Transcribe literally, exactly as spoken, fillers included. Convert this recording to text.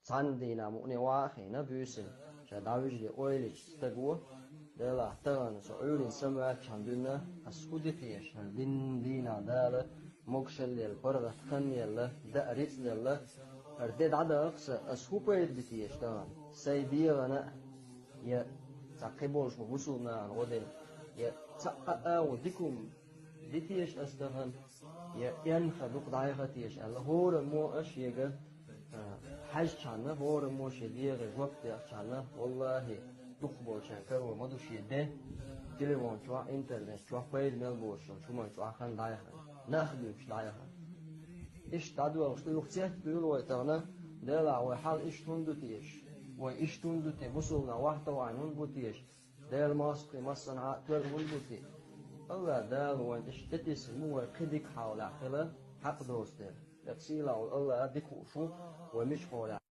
Цхьана дийнахь мукъане ваха а хиъна буьйсанна, ша дӀавижа де ойла йича стага: «Делахь, тахана со Ӏуьйранна самаваьлча дуьйна, ас хӀун ди теша, хӀара дин дийнахь Дала могашалла елла, паргӀат хан елла, даа рицкъ делла, хӀара де дӀадахахь сан, ас хӀун пайда бу теша тахана? Сайн дегӀана а, я цхьа кхин болуш бу бусалба нахана гӀо дина, я цхьа а агӀо дика хӀума ди теша ас тахана, я кӀентан дукха дӀаяха теша», аьлла, хӀораммо а шега, а, хьаьжчхьана, хӀораммо шен дегӀе жоп дехчхьана, валлахӀи, дукхахболчарна карор ма ду шен де телефон чохь, интернет чохь пайда мел боцуш йолчу хӀуманна чохь хан дӀаяхана, нах а дуьйцуш дӀаяхана. Иштта дӀадоьлхуш ду, юха цецдуьйлу вай тахана: «Делахь, вай хьал иштта хӀунда ду теша? Вай иштта хӀунда ду те? Бусалба нах вахтавайн хӀунда бу теша? Делан мостагӀий массанхьа а тоьлла хӀунда бу те?» АллахӀ Дала вайна иштта тӀетесна бу вай кхин дика хьолехь хила хьакъ доцу дела. ТӀаккха сийлахь волу АллахӀ дика хууш ву вай мичахь хьолехь